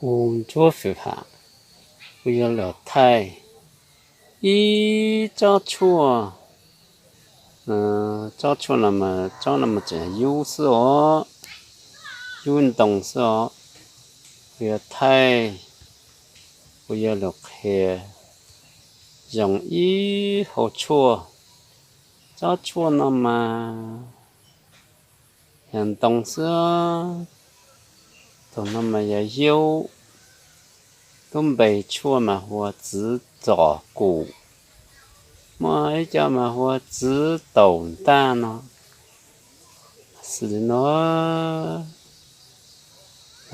Kuv Ntsuab Fwm Ham, kuv yuav los thaij ib tsob tshuaj. Tsob tshuaj no mas, tsob no mas tseem yub xwb os, yub ntoo xwb os. Kuv yuav thaij, kuv yuav los qhia zoo ib hau tshuaj. Tsob tshuaj no mas yog ntoo xwb, tus no mas yog yub. Lub npe tshuaj mas hu ua txiv txom kum, muaj ib co mas hu ua txiv taum ntaj no. Xws li no,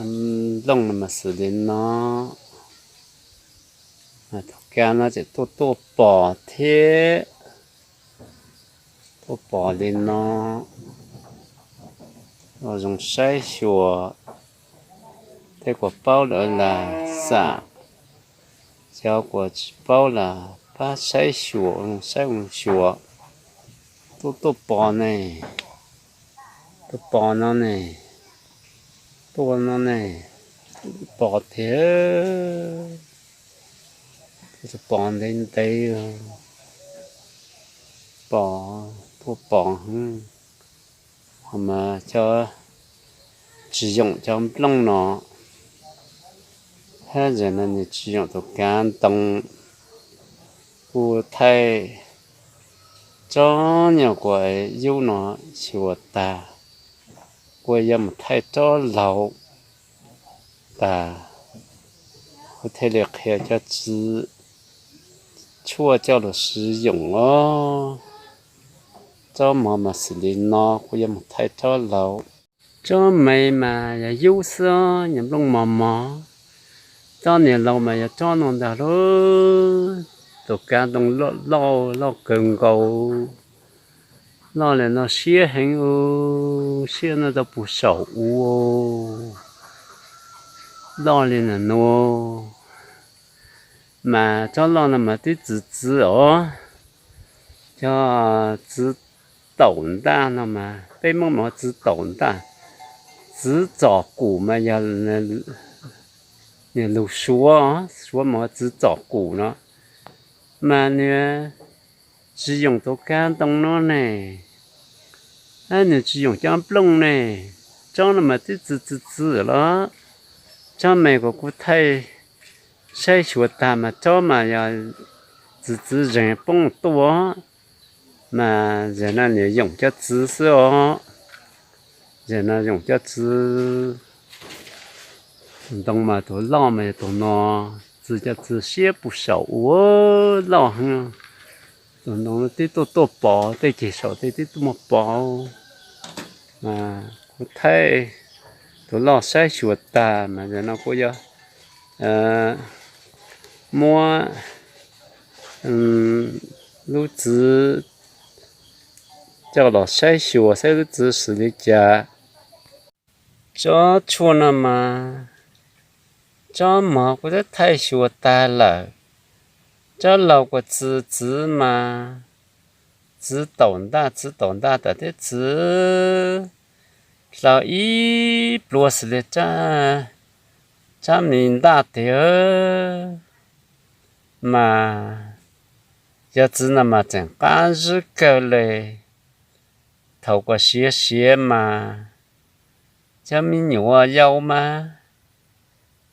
nplooj no mas xws li no, tus kab no tseem tuaj tuaj pos thiab, tuaj pos li no. Ua zoo saib xyuas, tej kuas paub lawm lam xam, cov kuas tsis paub lam pab saib xyuas, ua zoo saib ua zoo xyuas. Tuaj tuaj pos ne, tuaj pos no ne, tuaj no ne, pos thiab, pos ntev ntev, pos, tuaj pos. Ho mas cov tsis yoom cov nplooj no, hab zem no nws tsis yoom tus kav ntoo, kuv thaij tsob nyuag kuas yub no xyuas tag, kuv yuav mus thaij tsob laug tag, kuv thiaj li qhia cov txiv tshuaj coj los siv yoom os. Tsob mov mas xws li no, kuv yuav mus thaij tsob laug. Tsob me mas yog yub xwb, yog nplooj mos mos. Tsob niag laug mas yog tsob no ntag lauj. Tus kav ntoo loj loj, loj kawg nkaus, loj li no siab heev ua, siab no tau puag saum ua, loj li na nuav. Mas tsob loj no mas twb txwv txwv os. Cov txiv taum ntaj no mas peb Moob mas txiv taum ntaj. Txiv txom kum mas yog nws lug Suav, Suav mas txiv txom kum no. Mas nws tsis yoom tus kav ntoo no ne, nws tsis yoom cov nplooj ne. Tsob no mas twb txwv txwv txwv los, tsob me kuv kuv thaij saib xyuas tag mas tsob mas yog txwv txwv zeeg poob tuaj, mas zem no nws yoom cov txiv xwb os. Zem no yoom cov txiv. Tus ntoo mas tus loj mas yog tus no, txwv cov txiv siab puag saum ua, loj heev. Tus ntoo twb tuaj tuaj pov, tej ceg saum tej twb tuaj muaj pov. Kuv thaij tus loj saib xyuas tag mas zem no kuv yuav muab lub txiv coj los saib xyuas saib lub txiv xws li cas. Tsob tshuaj no mas, tsob mov kuv twb thaij xyuas tag lawm. Tsob laug kuas txwv txwv mas, txwv taum ntaj, txwv taum ntaj tas thiab txwv dlhau ib pluag xws li tsab me ntaj tiag. Mas cov txiv no mas tseem qab zib kawg li. Thaum kuas siav siav mas cov me nyuam yaus mas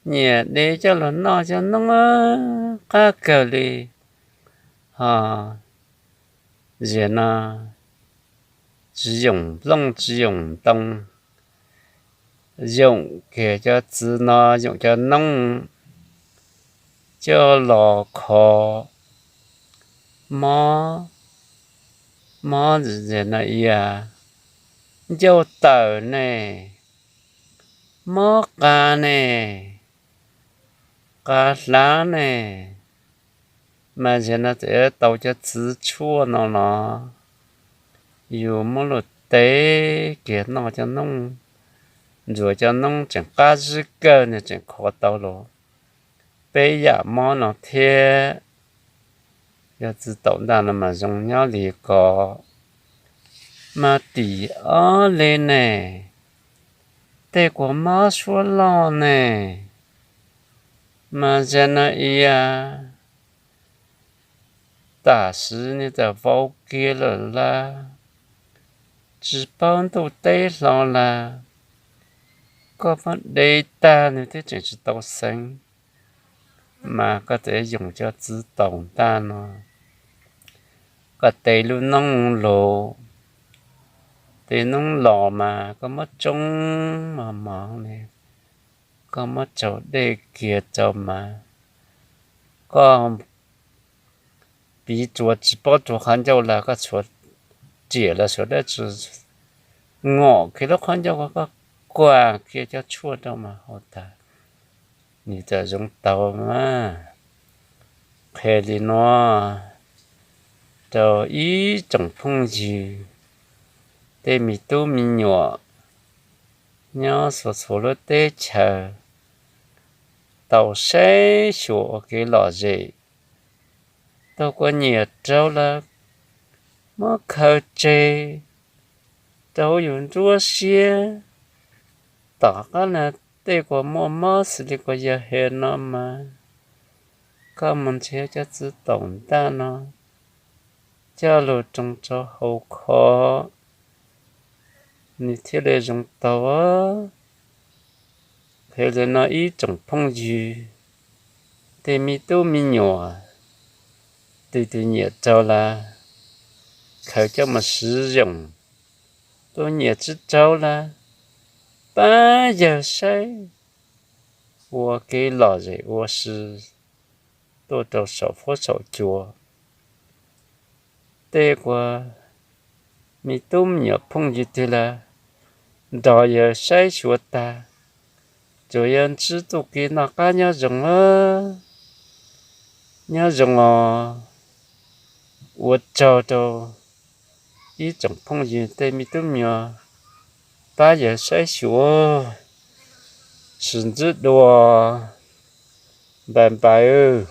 nyiam de coj los noj cov noob qab kawg li. Ho zem no tsis yoom nplooj tsis yoom ntoo, yoom kiag cov txiv no, yoom cov noob coj los kho mob, mob zem no ia ncauj tawm ne, mob qa ne, qa hlav ne. Mas zem no txawm tau cov txiv tshuaj no los yus muab luag teb kiag noj cov noob, ntsuas cov noob tseem qab zib kawg ne, tseem kho tau los peb yam mob no thiab. Cov txiv taum ntaj no mas zoo nyob li ko. Mas tim ob li ne, tej kuas mob suab loj ne, Mas zaj no ib yam tam sim no txawm vau kiag lawm lawm, tsis paub ntuj teb hlo lawm, koj muab de tag nws thiab tseem tsis tau xeev, mas koj txawm yuav yoog cov txiv taus ntaj no, koj tes lub noob los, tes noob los mas koj muab tsoob mos mos ne, koj muab tsau dej kiag rau mas koj piv tsuas tsis paub tsuas qhov ncauj lawm, koj tshuav riam los suav dab tsi, ngom kiag lub qhov ncauj, koj kuam kiag cov tshuaj rau mas haus tag, nws txawm zoo tau mas. Qhia li no rau ib tsoom phooj ywg, tej me tub me nyuam nyob txhua txhua lub teb chaws tau saib xyuas ua kev lom zem. Tau kua nyiam raug lawm, muab khaws tseg rau yus nruab siab. Tom qab no tej kua muaj mob xws li kua yawg he no mas koj mus nrhiav cov txiv taus ntaj no coj los tsoo rau haus kho, nws thiaj li zoo tau. Qhia li no ib tsoom phooj ywg, tej me tub me nyuam, tus twg nyiam raug lawm, khaws coj mus siv yoog, tus nyiam tsis raug lawm, pab yawg saib ua kev lom zem ua si tuaj rau saum fuab saum cua. Tej kua me tub me nyuam phooj ywg twg lawm, nrog yawg saib xyuas tag, tsuas yog ntsib txuj kev noj qab nyob zoo, nyob zoo os. Ua tsaug rau ib tsoom phooj ywg tej me tub me nyuam pab yawg saib xyuas, sib ntsib dua, bye bye.